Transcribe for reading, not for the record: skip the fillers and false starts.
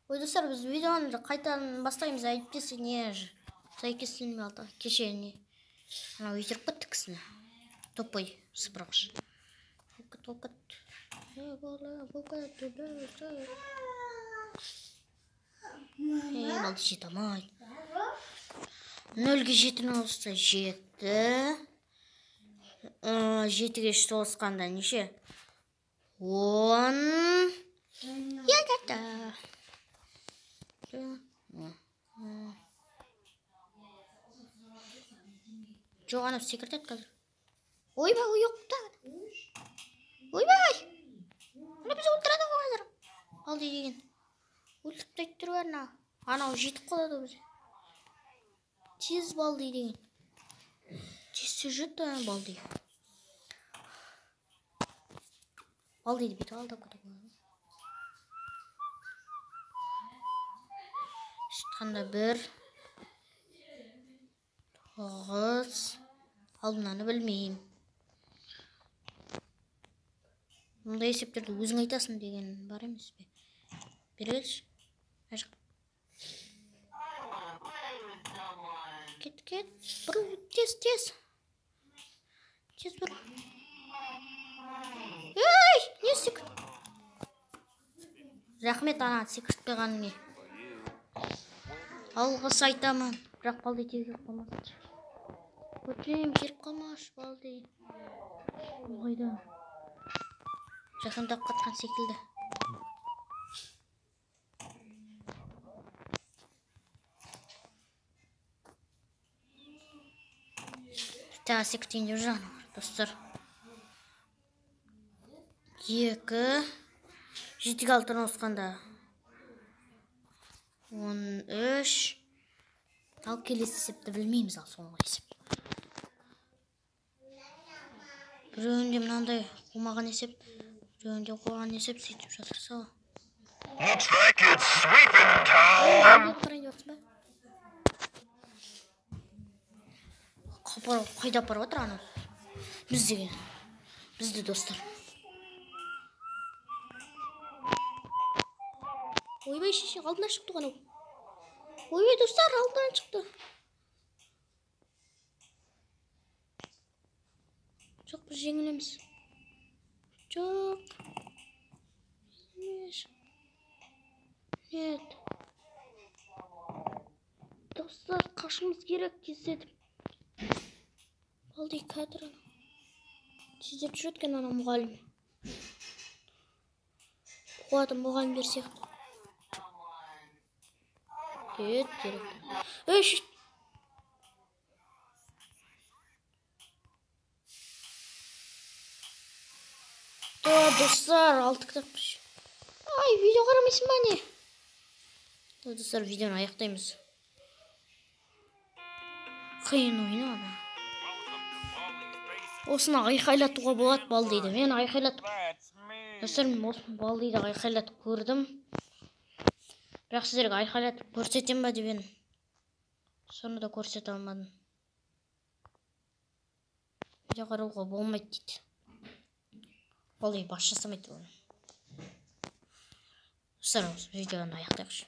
Ой, достар, біз видеоны қайтадан бастаймыз, әйтпесе не сәйкестенбей қалды. Кеше не анау өлтіріп кетті кісіні. Тупой сыпырғыш. Балды жете алмайды. 0-ге 7-ні қосса 7. 7-ге 3 қосқанда неше? 10. Я-да-да. Жоқ, анау секіртеді қазір. Ойбай, ой, ойбай! Ана бізді өлтіреді ғой қазір. Балди деген. Өлтіріп тастайды тұр ана. Анау жетіп қалады ғой бізге. Тез Балди деген. Тез жүреді Балди. Балдиді бүйтіп алдап кетеді. Шыққанда 1 9 ал мынаны білмеймін. Мұндай есептерді өзің айтасың деген бар емес пе? Бері келші. Ажық. Кет, кет. Бұрыл, тез, тез. Тез бұрыл. Ей, не секірт? Рахмет ана секіртпей қалғаныңа. Алғыс айтамын. Бірақ Балди тез келіп қалмасын. Өтінемін, келіп қалмашы Балди. Қайда? Жақындап қатқан секілді. Тағы секіртейін деп жүр анау, достар. 2 7-ге 6-ны қосқанда 13. Ал келесі есепті білмейміз, ал соңғы есеп. Біреуінде мынандай қумаған есеп, біреуінде қуған есеп, сөйтіп жатырса ғой. Looks like it's sweeping time. Қайда апарып отыр анау? Біз деген. Бізді, достар. Ойбай, шеше, алдынан шықты ғой анау. Ойбай, достар, алдынан шықты. Жоқ, біз жеңілеміз. Жоқ. Нет. Достар, қашуымыз керек тездетіп. Балди кадр анау. Тездетіп жүреді екен анау мұғалім. Қуады мұғалімдер сияқты. Кет, директор. Ей, шш. Достар, 6 кітап. Ай, видео қарамайсың ба не? Достар, видеоны аяқтаймыз. Қиын ойын ана. Осыны айқайлатуға болады Балдиді. Мен айқайлатып. Достар, мен осыны Балдиді айқайлатып көрдім. Бірақ сіздерге айқайлатып көрсетем ба деп едім. Соны да көрсете алмадым. Видео қарауға болмайды дейді. Балди бас жасамайды оны. Достар, осы видеоны аяқтайықшы.